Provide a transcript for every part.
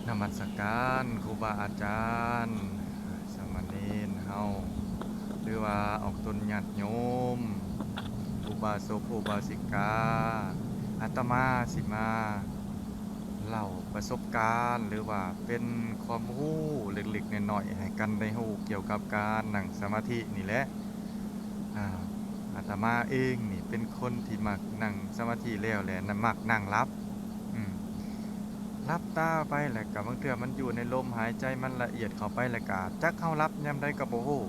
ນະມັດສະການຄູບາອາຈານ, ສາມະເນນເຮົາ ຫຼືວ່າອອກຕົນຍາດໂຍມ, ອຸບາສົກອຸບາສິກາ, ອາດຕະມາຊິມາເລົ່າປະສົບການ ຫຼືວ່າເປັນຄວາມຮູ້ເລັກໆນ້ອຍໆ ໃຫ້ກັນໄດ້ຮູ້ກ່ຽວກັບການນັ່ງສະມາທິນີ້ແຫຼະ. ອາ ອາດຕະມາເອງນີ້ເປັນຄົນທີ່ມັກນັ່ງສະມາທິແລ້ວແຫຼະ ນະ ມັກນັ່ງຫຼັບ. ອືມ ຫຼັບຕາໄປແລ້ວກະບາງເທື່ອມັນຢູ່ໃນລົມຫາຍໃຈ ມັນລະອຽດເຂົ້າໄປ ແລ້ວກະຈັກເຮົາຫຼັບຍາມໃດກະບໍ່ຮູ້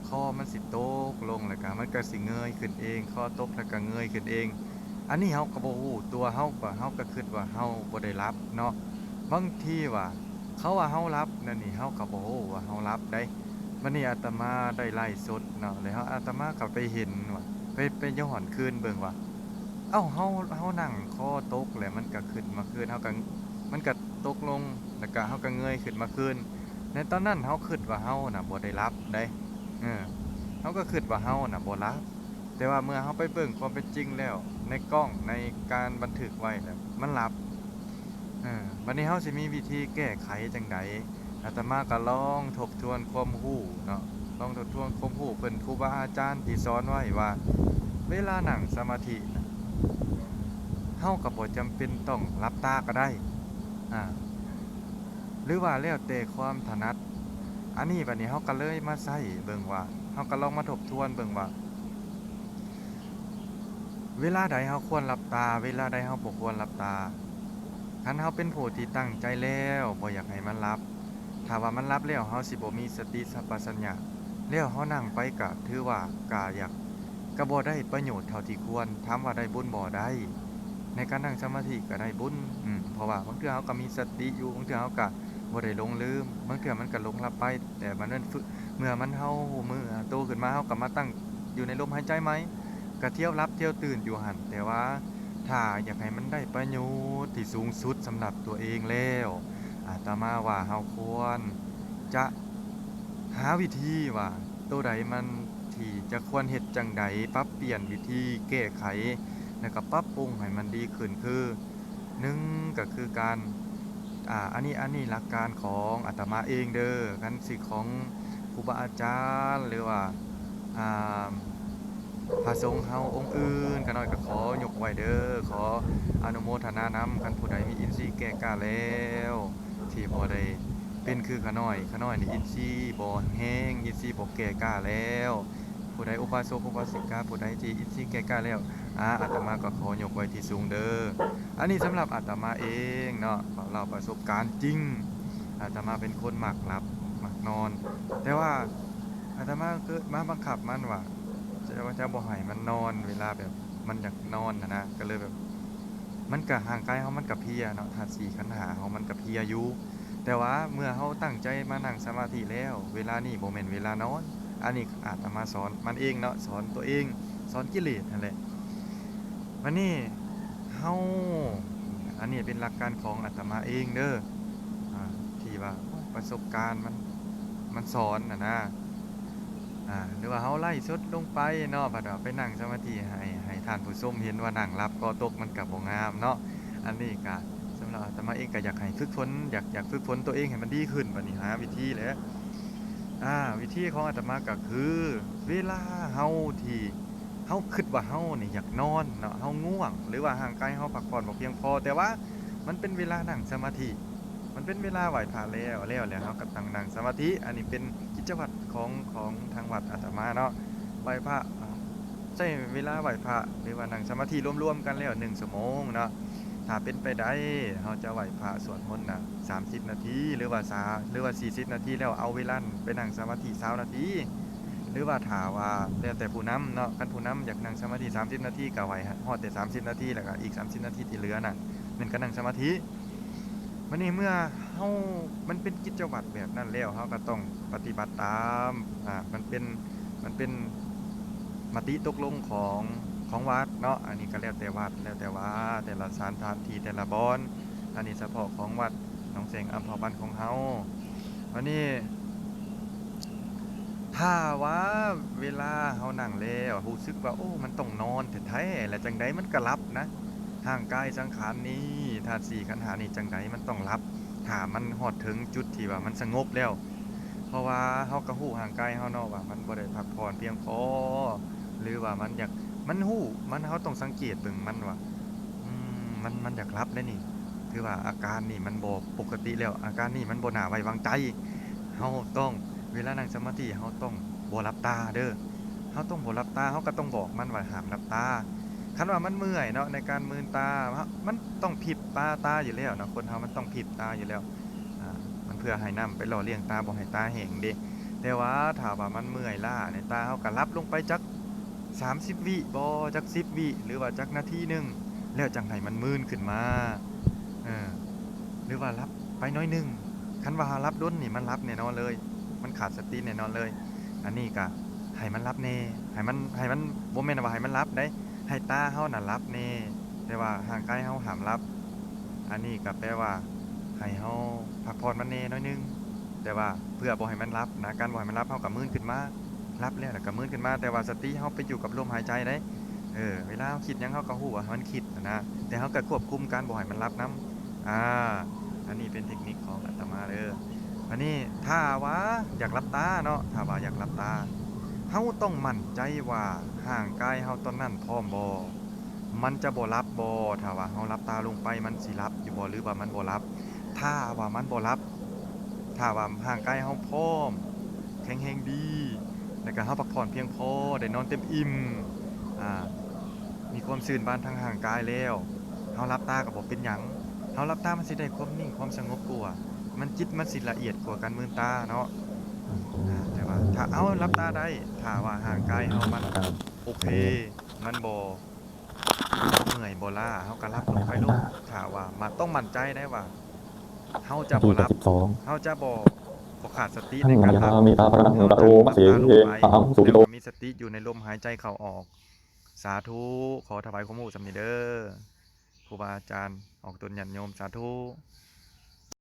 ຄໍມັນຊິຕົກລົງ ແລ້ວກະມັນກະຊິເງີຍຂຶ້ນເອງ ຄໍຕົກແລ້ວກະເງີຍຂຶ້ນເອງ. ອັນນີ້ເຮົາກະບໍ່ຮູ້ຕົວເຮົາ ເຮົາກະຄຶດວ່າເຮົາບໍ່ໄດ້ຫຼັບເນາະ. ບາງທີວ່າເຂົາວ່າເຮົາຫຼັບນັ້ນນີ້ ເຮົາກະບໍ່ຮູ້ວ່າເຮົາຫຼັບໃດ໋. ບາດນີ້ອາດຕະມາໄດ້ໄລຟ໌ສົດເນາະ ແລ້ວອາດຕະມາກະໄປເຫັນວ່າ ໄປ ໄປຍ້ອນຄືນເບິ່ງວ່າ ເອົ້າ ເຮົາ ເຮົານັ່ງຄໍຕົກ ແລ້ວມັນກະຂຶ້ນມາຄືນ ເຮົາກະ ມັນກະຕົກລົງ ແລ້ວກະເຮົາກະເງີຍຂຶ້ນມາຄືນ. ໃນຕອນນັ້ນເຮົາຄຶດວ່າເຮົານະບໍ່ໄດ້ຫຼັບໃດ໋ ເອີ ເຮົາກະຄຶດວ່າເຮົານະບໍ່ຫຼັບ ແຕ່ວ່າເມື່ອເຮົາໄປເບິ່ງຄວາມເປັນຈິງແລ້ວ ໃນກ້ອງ ໃນການບັນທຶກໄວ້ແລ້ວ ມັນຫຼັບ. ເອີ ບາດນີ້ເຮົາຊິມີວິທີແກ້ໄຂຈັ່ງໃດ? ອາດຕະມາກະລອງທົບທວນຄວາມຮູ້ເນາະ ລອງທົບທວນຄວາມຮູ້ເພິ່ນ ຄູບາອາຈານທີ່ສອນໄວ້ວ່າ ເວລານັ່ງສະມາທິນະ ເຮົາກະບໍ່ຈຳເປັນຕ້ອງຫຼັບຕາກະໄດ້ ອາ ຫຼືວ່າແລ້ວແຕ່ຄວາມຖະໜັດ. ອັນນີ້ບາດນີ້ເຮົາກະເລີຍມາໃຊ້ເບິ່ງວ່າ ເຮົາກະລອງມາທົບທວນເບິ່ງວ່າ ເວລາໃດເຮົາຄວນຫຼັບຕາ ເວລາໃດເຮົາບໍ່ຄວນຫຼັບຕາ. ຄັນເຮົາເປັນຜູ້ທີ່ຕັ້ງໃຈແລ້ວ ບໍ່ຢາກໃຫ້ມັນຫຼັບ ຖ້າວ່າມັນຫຼັບແລ້ວ ເຮົາຊິບໍ່ມີສະຕິສຳປະຊັນຍະ ແລ້ວເຮົານັ່ງໄປກະຖືວ່າກະຢາກ ກະບໍ່ໄດ້ປະໂຫຍດເທົ່າທີ່ຄວນ. ຖາມວ່າໄດ້ບຸນບໍ່? ໄດ້ ໃນການນັ່ງສະມາທິກະໄດ້ບຸນ ເພາະວ່າບາງເທື່ອເຮົາກະມີສະຕິຢູ່ ບາງເທື່ອເຮົາກະບໍ່ໄດ້ຫຼົງລືມ ບາງເທື່ອມັນກະຫຼົງຫຼັບໄປ. ແຕ່ມັນເມື່ອມັນ ເຮົາຮູ້ເມືອໂຕຂຶ້ນມາ ເຮົາກະມາຕັ້ງຢູ່ໃນລົມຫາຍໃຈໃໝ່ ກະທ່ຽວຫຼັບທ່ຽວຕື່ນຢູ່ຫັ້ນ. ແຕ່ວ່າຖ້າຢາກໃຫ້ມັນໄດ້ປະໂຫຍດທີ່ສູງສຸດສຳລັບຕົວເອງແລ້ວ ອາດຕະມາວ່າເຮົາຄວນຈະຫາວິທີວ່າ ໂຕໃດມັນ ທີ່ຈະຄວນເຮັດຈັ່ງໃດ ປັບປ່ຽນວິທີແກ້ໄຂ ແລ້ວກະປັບປຸງໃຫ້ມັນດີຂຶ້ນ ຄື ໜຶ່ງ ກະຄືການ ອາ ອັນນີ້ ອັນນີ້ຫຼັກການຂອງອາດຕະມາເອງເດີ ຄັນຊິຂອງຄູບາອາຈານ ຫຼືວ່າ ອາ ພະສົງເຮົາອົງອື່ນ ຂະນ້ອຍກະຂໍຍົກໄວ້ເດີ ຂໍອະນຸໂມທະນານຳ. ຄັນຜູ້ໃດມີອິນຊີແກ່ກ້າແລ້ວ ທີ່ບໍ່ໄດ້ເປັນຄືຂະນ້ອຍ ຂະນ້ອຍນີ້ອິນຊີບໍ່ແຮງ ອິນຊີບໍ່ແກ່ກ້າແລ້ວ. ຜູ້ໃດອຸບາສົກອຸບາສິກາ ຜູ້ໃດທີ່ອິນຊີແກ່ກ້າແລ້ວ ອາ ອາດຕະມາກະຂໍຍົກໄວ້ທີ່ສູງເດີ. ອັນນີ້ສຳລັບອາດຕະມາເອງເນາະ ເລົ່າປະສົບການຈິງ. ອາດຕະມາເປັນຄົນມັກຫຼັບມັກນອນ ແຕ່ວ່າອາດຕະມາເກີດມາບັງຄັບມັນວ່າ ຈະ ຈະບໍ່ໃຫ້ມັນນອນ ເວລາແບບມັນຢາກນອນຫັ້ນນະ ກະເລີຍແບບ ມັນກະ ຮ່າງກາຍເຮົາມັນກະເພຍເນາະ ທາດສີ່ຂັນຫ້າເຮົາມັນກະເພຍຢູ່. ແຕ່ວ່າເມື່ອເຮົາຕັ້ງໃຈມານັ່ງສະມາທິແລ້ວ ເວລານີ້ບໍ່ແມ່ນເວລານອນ. ອັນນີ້ອາດຕະມາສອນມັນເອງເນາະ ສອນຕົວເອງ ສອນກິເລດຫັ້ນແຫຼະ. ບາດນີ້ເຮົາ ອັນນີ້ເປັນຫຼັກການຂອງອາດຕະມາເອງເດີ ອາ ທີ່ວ່າປະສົບການມັນ ມັນສອນຫັ້ນນະ. ອາ ຫຼືວ່າເຮົາໄລຟ໌ສົດລົງໄປເນາະ ບາດວ່າໄປນັ່ງສະມາທິໃຫ້ ໃຫ້ທ່ານຜູ້ຊົມເຫັນວ່ານັ່ງຫຼັບຄໍຕົກ ມັນກະບໍ່ງາມເນາະ. ອັນນີ້ກະສຳລັບອາດຕະມາເອງກະຢາກໃຫ້ຝຶກຝົນ ຢາກ ຢາກຝຶກຝົນຕົວເອງໃຫ້ມັນດີຂຶ້ນ. ບາດນີ້ຫາວິທີແຫຼະ ອາ ວິທີຂອງອາດຕະມາກະຄື ເວລາເຮົາທີ່ ເຮົາຄຶດວ່າເຮົານີ້ຢາກນອນເນາະ ເຮົາງ່ວງ ຫຼືວ່າຮ່າງກາຍເຮົາພັກຜ່ອນບໍ່ພຽງພໍ ແຕ່ວ່າມັນເປັນເວລານັ່ງສະມາທິ ມັນເປັນເວລາໄຫວ້ພະແລ້ວ ແລ້ວ ແລ້ວເຮົາກະຕັ້ງນັ່ງສະມາທິ. ອັນນີ້ເປັນກິດຈະວັດຂອງ ຂອງທາງວັດອາດຕະມາເນາະ ໄຫວ້ພະ ໃຊ້ເວລາໄຫວ້ພະ ຫຼືວ່ານັ່ງສະມາທິລວມໆກັນແລ້ວໜຶ່ງຊົ່ວໂມງເນາະ. ຖ້າເປັນໄປໄດ້ ເຮົາຈະໄຫວ້ພະສວດມົນນະ ສາມສິບນາທີ ຫຼືວ່າ ຫຼືວ່າສີ່ສິບນາທີ ແລ້ວເອົາເວລາໄປນັ່ງສະມາທິຊາວນາທີ ຫຼືວ່າຖ້າວ່າແລ້ວແຕ່ຜູ້ນຳເນາະ ຄັນຜູ້ນຳຢາກນັ່ງສະມາທິສາມສິບນາທີ ກະໄຫວ້ຮອດແຕ່ສາມສິບນາທີ ແລ້ວກະອີກສາມສິບນາທີທີ່ເຫຼືອນັ້ນແມ່ນການນັ່ງສະມາທິ. ບາດນີ້ເມື່ອເຮົາ ມັນເປັນກິດຈະວັດແບບນັ້ນແລ້ວ ເຮົາກະຕ້ອງປະຕິບັດຕາມ ອາ ມັນເປັນ ມັນເປັນມະຕິຕົກລົງຂອງ ຂອງວັດເນາະ. ອັນນີ້ກະແລ້ວແຕ່ວັດ ແລ້ວແຕ່ວ່າແຕ່ລະສະຖານທີ່ ແຕ່ລະບ່ອນ ອັນນີ້ສະເພາະຂອງວັດໜອງແສງອຳພະວັນຂອງເຮົາ. ບາດນີ້ ຖ້າວ່າເວລາເຮົານັ່ງແລ້ວ ຮູ້ສຶກວ່າ ໂອ້ ມັນຕ້ອງນອນແທ້ໆ ແລ້ວຈັ່ງໃດມັນກະຫຼັບນະ ຮ່າງກາຍສັງຂານນີ້ ທາດສີ່ຂັນຫ້ານີ້ ຈັ່ງໃດມັນຕ້ອງຫຼັບ. ຖ້ ຖ້າມັນຮອດເຖິງຈຸດທີ່ວ່າມັນສະຫງົບແລ້ວ ເພາະວ່າເຮົາກໍຮູ້ຮ່າງກາຍເຮົາເນາະ ວ່າມັນບໍ່ໄດ້ພັກຜ່ອນພຽງພໍ ຫຼືວ່າມັນຢາກ ມັນຮູ້ ມັນ ເຮົາຕ້ອງສັງເກດເບິ່ງມັນວ່າ ອືມ ມັນ ມັນຢາກຫຼັບແລ້ວນີ້ ຖືວ່າອາການນີ້ມັນບໍ່ປົກກະຕິແລ້ວ ອາການນີ້ມັນບໍ່ໜ້າໄວ້ວາງໃຈ. ເຮົາຕ້ອງ ເວລານັ່ງສະມາທິ ເຮົາຕ້ອງບໍ່ຫຼັບຕາເດີ ເຮົາຕ້ອງບໍ່ຫຼັບຕາ ເຮົາກໍຕ້ອງບອກມັນວ່າຫ້າມຫຼັບຕາ. ຄັນວ່າມັນເມື່ອຍເນາະ ໃນການມືນຕາ ເຮົາ ມັນຕ້ອງພິບຕາ ຕາຢູ່ແລ້ວເນາະ ຄົນເຮົາມັນຕ້ອງພິບຕາຢູ່ແລ້ວ ອາ ມັນເພື່ອໃຫ້ນ້ຳໄປຫຼໍ່ລ້ຽງຕາ ບໍ່ໃຫ້ຕາແຫ້ງເດ້. ແຕ່ວ່າຖ້າວ່າມັນເມື່ອຍລ້ານີ້ ຕາເຮົາກໍຫຼັບລົງໄປຈັກສາມສິບວິບໍ ຈັກສິບວິ ຫຼືວ່າຈັກນາທີໜຶ່ງ ແລ້ວຈັ່ງໃຫ້ມັນມືນຂຶ້ນມາ ເອີ ຫຼືວ່າຫຼັບໄປໜ້ອຍໜຶ່ງ. ຄັນວ່າເຮົາຫຼັບດົນນີ້ ມັນຫຼັບແນ່ນອນເລີຍ ມັນຂາດສະຕິແນ່ນອນເລີຍ. ອັນນີ້ກະໃຫ້ມັນຫຼັບແນ່ ໃຫ້ມັນ ໃຫ້ມັນ ບໍ່ແມ່ນວ່າໃຫ້ມັນຫຼັບໃດ ໃຫ້ຕາເຮົານະຫຼັບແນ່ ແຕ່ວ່າຮ່າງກາຍເຮົາຫ້າມຫຼັບ. ອັນນີ້ກະແປວ່າໃຫ້ເຮົາພັກຜ່ອນມັນແນ່ໜ້ອຍໜຶ່ງ ແຕ່ວ່າເພື່ອບໍ່ໃຫ້ມັນຫຼັບນະ ການບໍ່ໃຫ້ມັນຫຼັບ ເຮົາກະມືນຂຶ້ນມາ ຫຼັບແລ້ວລະກະມືນຂຶ້ນມາ ແຕ່ວ່າສະຕິເຮົາໄປຢູ່ກັບລົມຫາຍໃຈເດ້. ເອີ ເວລາເຮົາຄິດຫຍັງເຮົາກໍຮູ້ວ່າມັນຄິດຫັ້ນນະ ແຕ່ເຮົາກໍຄວບຄຸມການບໍ່ໃຫ້ມັນຫຼັບນຳ. ອາ ອັນນີ້ເປັນເທັກນິກຂອງອາດຕະມາເດີ. ບາດນີ້ຖ້າວ່າຢາກຫຼັບຕາເນາະ ຖ້າວ່າຢາກຫຼັບຕາ ເຮົາຕ້ອງໝັ້ນໃຈວ່າຮ່າງກາຍເຮົາຕອນນັ້ນພ້ອມບໍ່? ມັນຈະບໍ່ຫຼັບບໍ່? ຖ້າວ່າເຮົາຫຼັບຕາລົງໄປ ມັນຊິຫຼັບຢູ່ບໍ່ ຫຼືວ່າມັນບໍ່ຫຼັບ? ຖ້າວ່າມັນບໍ່ຫຼັບ ຖ້າວ່າຮ່າງກາຍເຮົາພ້ອມ ແຂງແຮງດີ ແລ້ວກະເຮົາພັກຜ່ອນພຽງພໍ ໄດ້ນອນເຕັມອີ່ມ ອາ ມີຄວາມຊື່ນບານທາງຮ່າງກາຍແລ້ວ ເຮົາຫຼັບຕາກໍບໍ່ເປັນຫຍັງ. ເຮົາຫຼັບຕາມັນຊິໄດ້ຄວາມນິ່ງຄວາມສະຫງົບກວ່າ ມັນ ຈິດມັນຊິລະອຽດກວ່າການມືນຕາເນາະ. ອາ ແຕ່ວ່າຖ້າເຮົາຫຼັບຕາໄດ້ ຖ້າວ່າຮ່າງກາຍເຮົາມັນໂອເຄ ມັນບໍ່ເມື່ອຍບໍ່ລ້າ ເຮົາກໍຫຼັບລົງໄປໂລດ. ຖ້າວ່າ ມາ ຕ້ອງໝັ້ນໃຈໄດ້ວ່າ ເຮົາຈະບໍ່ຫຼັບ ເຮົາຈະບໍ່ ບໍ່ຂາດສະຕິໃນການຫຼັບ ເຮົາຈະຫຼັບຕາລົງໄປ ແລ້ວກໍມີສະຕິຢູ່ໃນລົມຫາຍໃຈເຂົ້າອອກ. ສາທຸ ຂໍຖວາຍຄວາມຮູ້ສ່ຳນີ້ເດີ ຄູບາອາຈານ ອອກຕົນຍາດໂຍມ ສາທຸ.